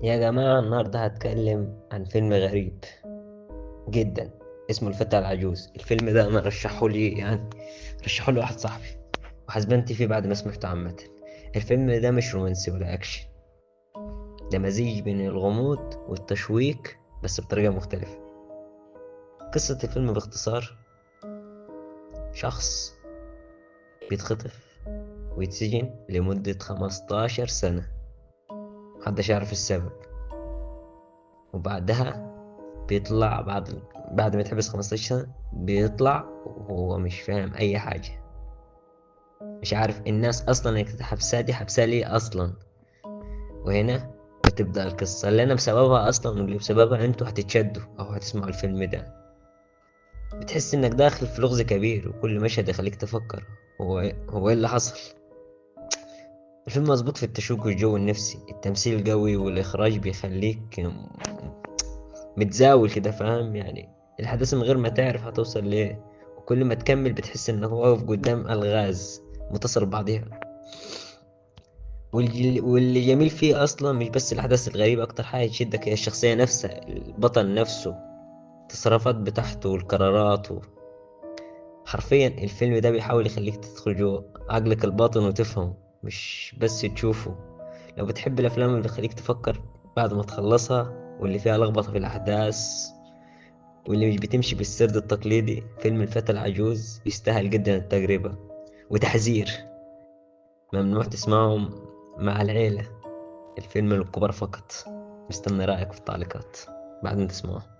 يا جماعة النهاردة هتكلم عن فيلم غريب جدا اسمه الفتى العجوز. الفيلم ده أنا رشحه لي، يعني رشحه لي واحد صاحبي وحسبنتي فيه بعد ما سمعته. عامة الفيلم ده مش رومانسي ولا أكشن، ده مزيج بين الغموض والتشويق بس بطريقة مختلفة. قصة الفيلم باختصار، شخص بيتخطف ويتسجن لمدة 15 سنة، محدش يعرف السبب، وبعدها بيطلع بعد ما يتحبس 15 سنة بيطلع وهو مش فاهم أي حاجة، مش عارف الناس أصلا اللي كانت حبساه دي حبساه ليه أصلا. وهنا بتبدأ القصة اللي أنا بسببها أصلا واللي بسببها أنتوا هتتشدوا أو هتسمعوا الفيلم ده. بتحس إنك داخل في لغز كبير، وكل مشهد يخليك تفكر هو إيه اللي حصل. الفيلم مظبوط في التشويق والجو النفسي، التمثيل قوي والإخراج بيخليك متزاول كده، فاهم يعني الحدث من غير ما تعرف هتوصل ليه، وكل ما تكمل بتحس إنه واقف قدام ألغاز متصل ببعضها. واللي جميل فيه أصلا مش بس الأحداث الغريبة، أكتر حاجة تشدك هي الشخصية نفسها، البطل نفسه، التصرفات بتاعته والقرارات. حرفيا الفيلم ده بيحاول يخليك تدخل جوه عقلك الباطن وتفهمه، مش بس تشوفه. لو بتحب الأفلام اللي بتخليك تفكر بعد ما تخلصها، واللي فيها لخبطة في الأحداث، واللي مش بتمشي بالسرد التقليدي، فيلم الفتى العجوز يستاهل جدا التجربة. وتحذير، ممنوع تسمعه مع العيلة، الفيلم للكبار فقط. مستني رأيك في التعليقات بعد ما تسمعه.